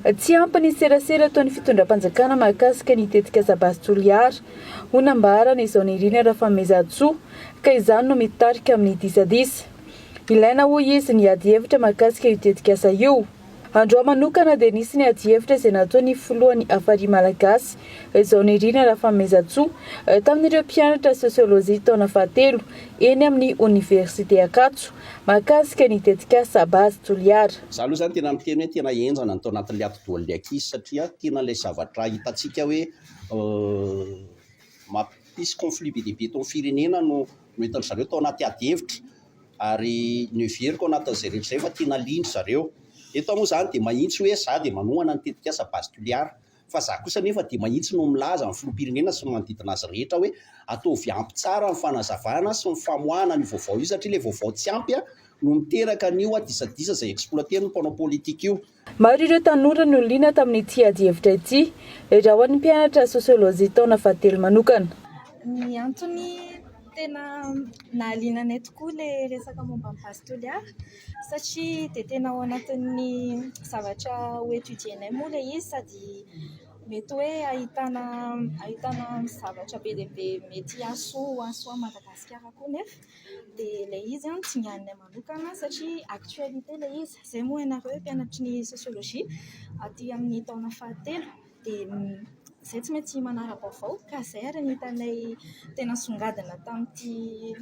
Tsy ampy ny serasera ataon'ny fitondram-panjakana mahakasika ny tetikasa Base Toliara, ho nambarany izao Nirina Rafanomezantsoa, ka izany no mitarika amin'ny disadisa. Ilaina hoy izy ny adihevitra mahakasika io tetikasa io. Androany manokana dia nisy ny adihevitra izay nataon'ny filohan'ny Hafari Malagasy, Jaonirina Rafanomezantsoa, tamin'ireo mpianatra sosiolojia taona fahatelo eny amin'ny oniversite Ankatso, mahakasika ny tetikasa Base Toliara. Za aloha zany tena miteny hoe tena henjana ny tao anatin'ilay atidohan'ilay ankizy satria tena ilay zavatra hitantsika hoe mampisy conflit be dia be eto amin'ny firenena no noentin-dry zareo tao anaty ady hevitra ary noheveriko ao anatin'izay rehetra izay fa tena liana ry zareo. Eto aho moa izany dia mahitsy hoe za dia manohana ny tetikasa Base Toliara fa za kosa anefa dia mahitsy no milaza amin'ny filoham-pirenena sy ny manodidina azy rehetra hoe ataovy ampy tsara ny fanazavana sy ny famoahana an'io vaovao io satria ilay vaovao tsy ampy no miteraka an'io disadisa izay exploiter-n'ny mpanao politika io. Maro ireo tanora no liana tamin'ity adihevitra ity, raha ho an'ny mpianatra sosiolojia taona fahatelo manokana. Ny antony tena nahaliana anay tokoa ilay resaka momba ny Base Toliara satria dia tena ao anatin'ny zavatra ho étudier-nay moa ilay izy sady mety hoe ahitana ahitana zavatra be dia be mety hahasoa hahasoa an'i Madagasikara koa nefa dia ilay izy tsinganinay manokana satria actualité ilay izy. Izay moa ianareo mpianatry ny sosiolojia aty amin'ny taona fahatelo dia izay tsy maintsy manara-baovao ka izay ary no hitanay tena nisongadina tamin'ity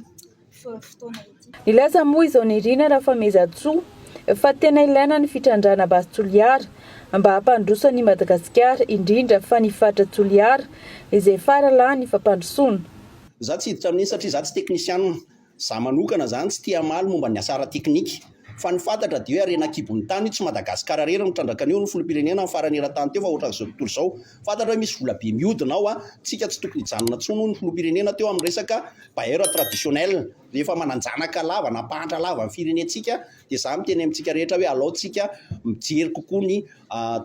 fotoana ity. Nilaza moa izao Nirina Rafamezantsoa fa tena ilaina ny fitrandrahana Base Toliara mba hampandroso an'i Madagasikara indrindra fa ny faritra Toliara izay faralahin'ny fampandrosoana. Za tsy hiditra amin'iny satria za tsy teknisianina. Za manokana zany tsy tia hamaly momba ny asa ara-teknika. Fa ny fantatra dia hoe harena an-kibon'ny tany io, tsy Madagascar irery no mitrandraka an'io, ny filoham-pirenena ny farany eran-tany teo fa ohatran'izao tontolo izao. Fantatra hoe misy vola be mihodina ao, tsika tsy tokony hijanona intsony hoy ny filoham-pirenena teo amin'ny resaka bailleur traditionnel. Rehefa manan-janaka lava na mpahantra lava ny firenentsika dia za miteny amintsika rehetra hoe alao tsika mijery kokoa ny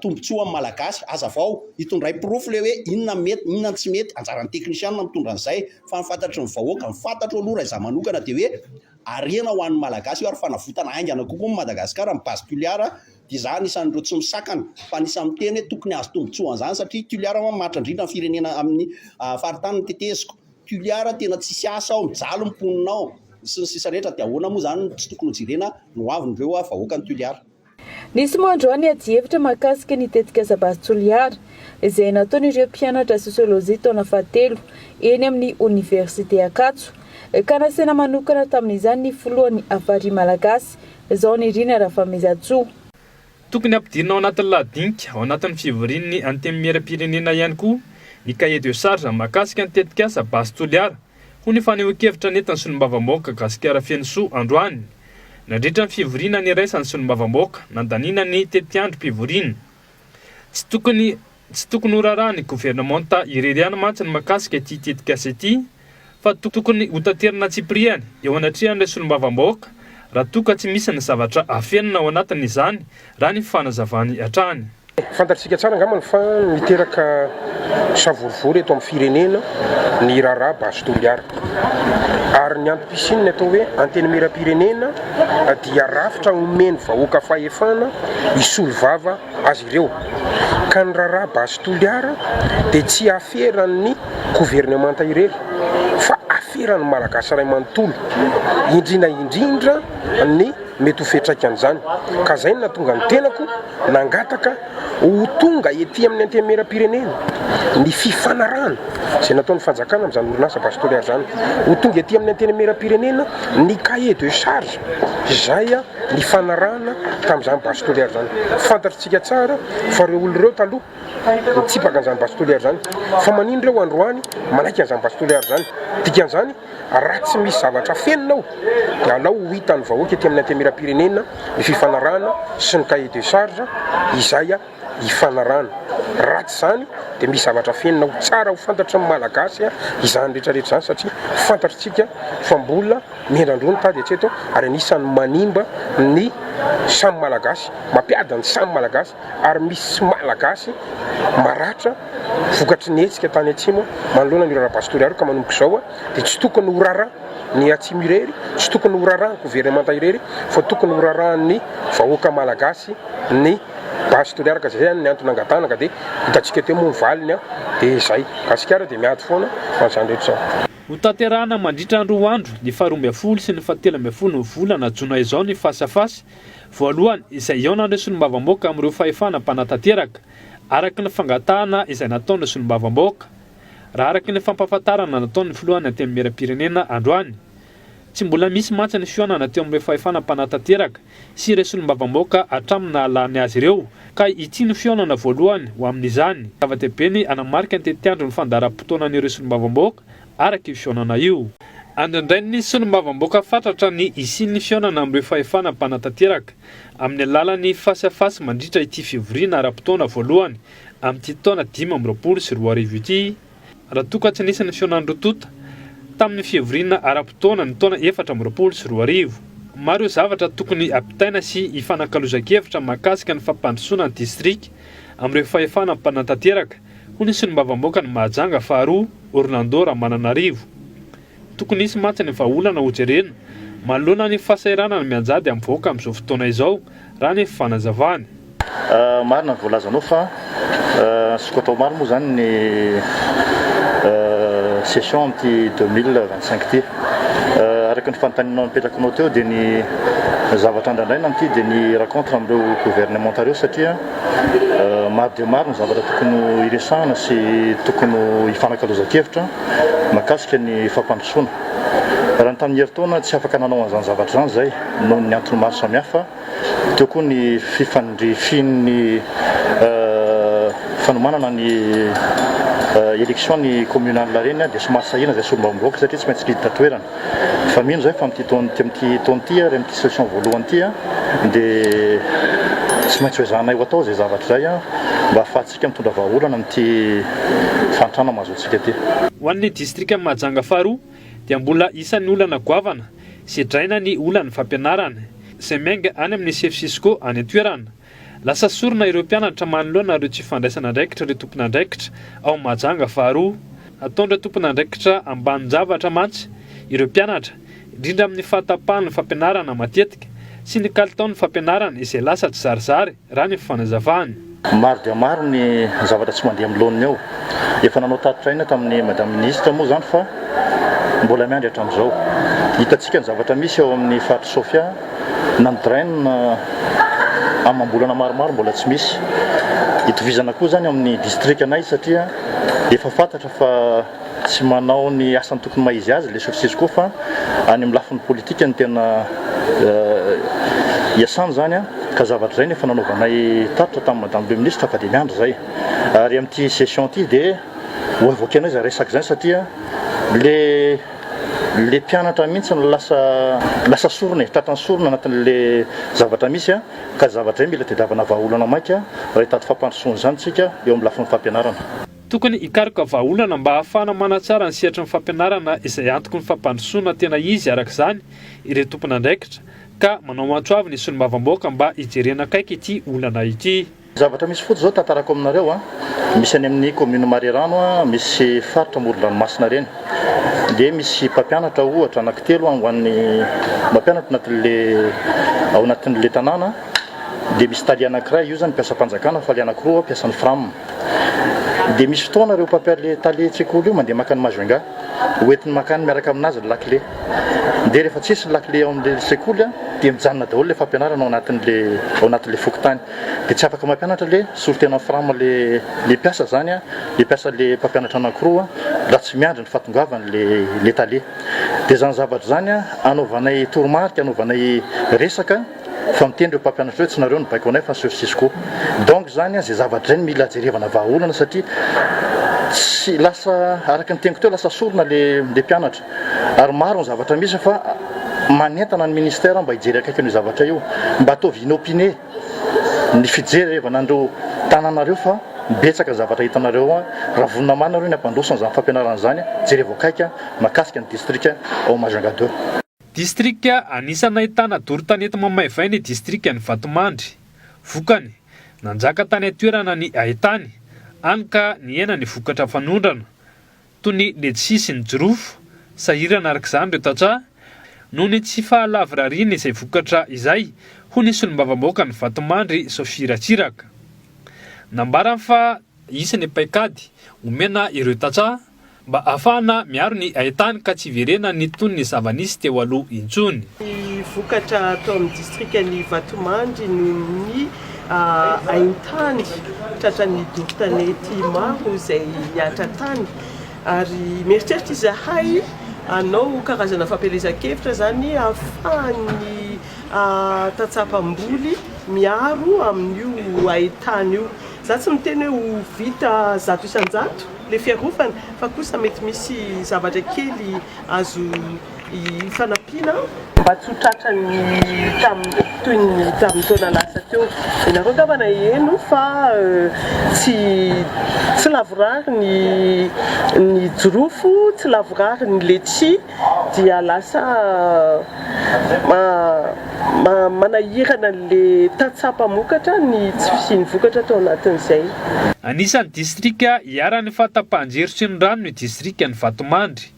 Tombotsoa amin'ny Malagasy, hazavao, hitondray porofo ilay hoe inona ny mety, inona ny tsy mety, anjaran'ny teknisianina mitondra an'izay, fa ny fantatry ny vahoaka, ny fantatro aloha raha izaho manokana dia hoe harena ho an'ny Malagasy io ary fanavotana haingana kokoa ny Madagasikara, ny base Toliara dia izaho anisan'ireo tsy misakana fa anisan'ny miteny hoe tokony hahazo tombotsoa an'izany satria Toliara manko mahantra indrindra ny firenena amin'ny faritany ny teteziko, Toliara tena tsisy asa ao, mijaly ny mponina ao, sy ny sisa rehetra dia ahoana moa izany no tsy tokony hojerena ny hoavin'ireo vahoakan'i Toliara. Nisy moa androany adihevitra mahakasika ny tetikasa Base Toliara izay nataon'ireo mpianatra sosiolojia taona fahatelo eny amin'ny oniversite Ankatso ka nasaina manokana tamin'izany ny filohan'ny Hafari Malagasy, Jaonirina Rafamezantsoa. Tokony hampidirina ao anatin'ny lahadinika ao anatin'ny fivorian'ny Antenimierampirenena ihany koa ny cahier de charge mahakasika ny tetikasa Base Toliara hoy ny fanehoan-kevitra nentin'ny solombavambahoaka Gasikara Fenosoa androany, nandritra ny fivoriana niraisan'ny solombavambahoaka nandaniana ny tetiandrom-pivoriana. Tsy tokony tsy tokony horarahan'ny governemanta irery ihany mantsy ny mahakasika ity tetikasa ity fa tokony hotaterina antsipiriany eo anatrehan'ilay solombavambahoaka raha toa ka tsy misy ny zavatra afenina ao anatin'izany raha ny fanazavany hatrany. Fantatsika tsara angambany fa miteraka savorovoro eto amin'ny firenena ny raharaha Base Toliara. Ary ny antom-pisian'ny atao hoe Antenimierampirenena dia rafitra omen'ny vahoaka fahefana hisolo vava azy ireo. Ka ny raharaha Base Toliara dia tsy aferan'ny governemanta irery fa aferan'ny Malagasy iray manontolo, indrindra indrindra ny mety ho fiantraikan'izany. Ka izay no nahatonga ny tenako nangataka ho tonga ety amin'ny Antenimierampirenena ny fifanarahana izay nataon'ny fanjakana amin'izany orinasa Base Toliara izany. Ho tonga ety amin'ny Antenimierampirenena ny cahier de charge izay nifanarahana tamin'izany Base Toliara izany. Fantatritsika tsara fa ireo olona ireo taloha nitsipaka an'izany Base Toliara izany. Fa manino ireo androany manaiky an'izany Base Toliara izany? Dikan'izany Raha tsy misy zavatra afenina ao dia alao ho hitan'ny vahoaka ety amin'ny Antenimierampirenena ny fifanarahana sy ny cahier de charge izay hifanarahana. Raha tsy izany dia misy zavatra afenina ao. Tsara ho fantatry ny Malagasy izany rehetra rehetra izany satria fantatritsika fa mbola mihendran-droa ny tady hatreto ary anisan'ny manimba ny samy Malagasy, mampiady ny samy Malagasy ary misy Malagasy maratra vokatry ny hetsika tany Atsimo manoloana ny raharaha Base Toliara ka manomboka izao dia tsy tokony ho raharaha ny Atsimo irery, tsy tokony ho raharaha ny governemanta irery fa tokony ho raharahan'ny vahoaka Malagasy ny Base Toliara ka zay zany ny antony nangatahana ka dia hitantsika teo moa ny valiny an, dia zay. Gasikara dia miady foana ho an'izany rehetra izany. Hotanterahana mandritra ny 2 andro, ny faharoa ambin'ny folo sy ny fahatelo ambin'ny folo ny volana jona izao ny face à face voalohany izay hihaonan'ireo solombavambahoaka amin'ireo fahefana mpanatanteraka, araka ny fangatahana izay nataon'ireo solombavambahoaka, raha araka ny fampahafantarana nataon'ny filohan'ny Antenimierampirenena androany. Tsy mbola misy mantsy ny fihaonana teo amin'ireo fahefana mpanatanteraka sy ireo solombavambahoaka hatramin'ny nahalany azy ireo ka ity no fihaonana voalohany ho amin'izany. Zava-dehibe ny hanamarika ny tetiandron'ny fandaharam-potoanan'ireo solombavambahoaka araka io fihaonana io. Andrandrain'ny solombavambahoaka fatratra ny hisian'ny fihaonana amin'ireo fahefana mpanatanteraka amin'ny alalan'ny face à face mandritra ity fivoriana ara-potoana voalohany amin'ity taona 2025 ity. Raha toa ka tsy nisy ny fihaonan'ny roa tonta tamin'ny fivoriana ara-potoana ny taona 2024. Maro ireo zavatra tokony hampitaina sy hifanakalozan-kevitra mahakasika ny fampandrosoana ny distrika amin'ireo fahefana mpanatanteraka, hoy ny solombavambahoakan'i Mahajanga faharoa, Orlando Ramananarivo. Tokony hisy mantsy ny vahaolana hojerena manoloana ny fahasahiranana mianjady amin'ny vahoaka amin'izao fotoana izao, raha ny fanazavany. Marina ny voalazanao fa sokatra omaly moa izany ny session amin'ity 2025 ity. Araka ny fanontanianao napetrakinao teo dia ny zavatra andrandraina amin'ity dia ny rencontre amin'ireo gouvernementa ireo satria maro dia maro ny zavatra tokony ho iresahana sy tokony ho ifanakalozan-kevitra mahakasika ny fampandrosoana. Raha ny tamin'ny herintaona tsy afaka nanao an'izany zavatra izany izahay noho ny antony maro samihafa. Teo koa ny fifandrifian'ny fanomanana ny élection ny communale ireny dia somary sahirana izay solombavambahoaka satria tsy maintsy niditra toerana. Fa mino izahay fa amin'ity taona amin'ity taona ity ary amin'ity session voalohany ity dia tsy maintsy ho ezahanay ho atao izay zavatra izay mba hahafahantsika mitondra vahaolana amin'ity fahantrana mahazo antsika ity. Ho an'ny distrikan'i Mahajanga faharoa dia mbola isan'ny olana goavana sedraina ny olan'ny fampianarana, izay miainga any amin'ny sefo Cisco any an-toerana. Lasa sorona ireo mpianatra manoloana ireo tsy fandraisana andraikitra ireo tompon'andraikitra ao Mahajanga faharoa. Ataon'ireo tompon'andraikitra ambanin-javatra mantsy ireo mpianatra, indrindra amin'ny fahatapahan'ny fampianarana matetika sy ny kalitaon'ny fampianarana izay lasa tsizarizary raha ny fanazavany. Maro dia maro ny zavatra tsy mandeha amin'ny laoniny ao. Efa nanao tatitra aina tamin'ny Madame Ministre moa izany fa mbola miandry hatramin'izao. Hitantsika ny zavatra misy ao amin'ny faritr'i Sofia, na ny drain amam-bolana maromaro mbola tsy misy. Itovizana koa izany ao amin'ny distrikanay satria efa fantatra fa Tsy manao ny asany tokony maha izy azy ilay chef Cisco fa any amin'ny lafiny politika no tena iasany izany an, ka zavatra izay no efa nanaovanay tatitra tamin'i madame le ministre fa dia miandry izay. Ary amin'ity session ity dia ho évoquer-nay izay resaka izay satria le le mpianatra mihitsy no lasa lasa sorona e, tratran'ny sorona anatin'le zavatra misy an, ka zavatra izay mila tadiavana vahaolana maika raha hitady fampandrosoana izany isika eo amin'ny lafiny fampianarana. Tokony hikaroka vahaolana mba hahafahana manatsara ny sehatry ny fampianarana izay antoky ny fampandrosoana tena izy araka izany ireo tompon'andraikitra ka manao antso avo ny solombavambahoaka mba hijerena akaiky ity olana ity. Zavatra misy fotsy zao tantarako aminareo a, misy any amin'ny commune Marerano a, misy faritra amoron-dranomasina ireny, dia misy mpampianatra ohatra anankitelo ho an'ny mampianatra anatin'le ao anatin'le tanàna, dia misy tale anankiray io zany mpiasam-panjakana fa le anankiroa mpiasan'ny fram. Dia misy fotoana ireo mpampiale tale tsekoly io mandeha makany Majunga, ho entiny makany miaraka aminazy ny lakile. Dia rehefa tsisy ny lakile ao amin'ilay sekoly dia mijanona daholo ilay fampianarana ao anatin'ilay ao anatin'ilay fokontany. Dia tsy afaka mampianatra ilay solontenan'ny fram ilay ilay mpiasa izany, ilay mpiasa ilay mpampianatra anankiroa raha tsy miandry ny fahatongavan'ilay ilay tale. Dia izany zavatra izany anaovanay toromarika, anaovanay resaka. Fa miteny ireo mpampianatra hoe tsy nareo no baiko anay fa ny chef cisco. Donc zany zay zavatra zay no mila jerevana vahaolana satria tsy lasa araka ny teniko teo lasa sorona le le mpianatra. Ary maro ny zavatra misy fa manentana ny ministère mba hijery akaiky an'io zavatra io. Mba ataovy inopiné ny fijerevana an'ireo tanàna ireo fa betsaka ny zavatra hitanareo ao. Raha vonona marina nareo ny hampandroso an'izany fampianarana izany jerevo akaiky mahakasika ny distrika ao Majunga deux. Distrika anisan'ny nahitana doro tanety mamaivay ny distrikan'i Vatomandry. Vokany, nanjaka tany an-toerana ny haintany, hany ka nihena ny vokatra fanondrana, toy ny letchis sy ny jirofo. Sahirana araka izany ireo tantsaha, noho ny tsy fahalavorarian'izay vokatra izay, hoy ny solombavambahoakan'i Vatomandry, Sophie Ratsiraka. Nambarany fa hisy ny paikady omena ireo tantsaha mba ahafahana miaro ny haitany ka tsy hiverenan'ny toy ny zava-nisy teo aloha intsony. Ny vokatra tao amin'ny distrikan'i Vatomandry noho ny haintany tratran'ny doro tanety maro izay nihatra tany ary mieritreritra izahay hanao karazana fampielezan-kevitra izany ahafahan'ny tantsaha mpamboly miaro amin'io haintany io. Za tsy miteny hoe ho vita 100% le fiarovana fa kosa mety misy zavatra kely azo ifanampiana mba tsy ho tratran'ny tamin'ny toy ny tamin'ny taona lasa teo. Ianareo angamba naheno fa tsy tsy lavorary ny ny jirofo, tsy lavorary ny letchi dia lasa manahirana an'le tantsaha mpamokatra ny tsy fisian'ny vokatra tao anatin'izay. Anisan'ny distrika iharan'ny fahatapahan-jiro sy ny rano ny distrikan'i Vatomandry.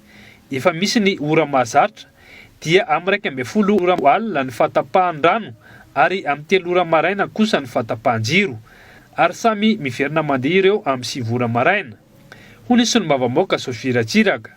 Efa misy ny ora mahazatra, dia amin'ny 11 ora alina ny fahatapahan-drano ary amin'ny 3 ora maraina kosa ny fahatapahan-jiro, ary samy miverina mandeha ireo amin'ny 9 ora maraina, hoy ny solombavambahoaka Sophie Ratsiraka.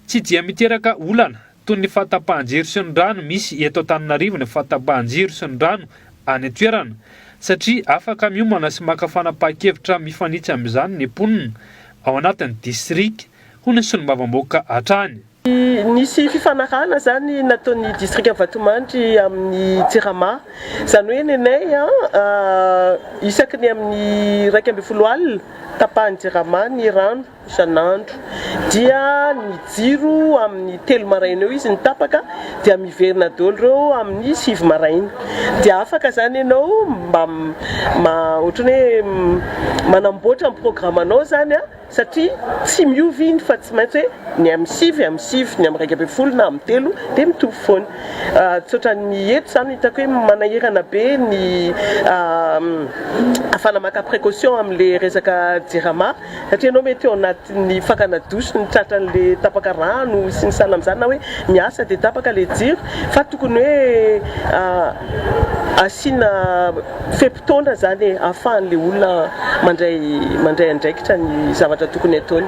Tsy dia miteraka olana toy ny fahatapahan-jiro sy ny rano misy eto Antananarivo ny fahatapahan-jiro sy ny rano any an-toerana satria afaka miomana sy maka fanapahan-kevitra mifanitsy amin'izany ny mponina ao anatin'ny distrika, hoy ny solombavambahoaka hatrany. Nisy fifanarahana izany nataon'ny distrikan'i Vatomandry amin'ny Jirama. Izany hoe nenay isaky ny amin'ny 11 alina tapahan'ny Jirama ny rano isan'andro. Dia ny jiro amin'ny 3 maraina eo izy no tapaka dia miverina daholo ireo amin'ny 9 maraina. Dia afaka izany ianao mba ohatran'ny hoe manamboatra ny programanao izany satria tsy miova iny fa tsy maintsy hoe ny amin'ny 9 amin'ny 9, ny amin'ny 11 na amin'ny 3 dia mitovy foana. Tsy ohatran'ny eto izany hitako hoe manahirana be ny ahafahana maka précaution amin'ilay resaka jirama satria ianao mety eo anatin'ny fakana douche no tratran'ilay tapaka rano sy ny sahala amin'izany na hoe miasa dia tapaka ilay jiro fa tokony hoe asiana fe-potoana izany e ahafahan'ilay olona mandray mandray andraikitra ny zavatra tokony ataony.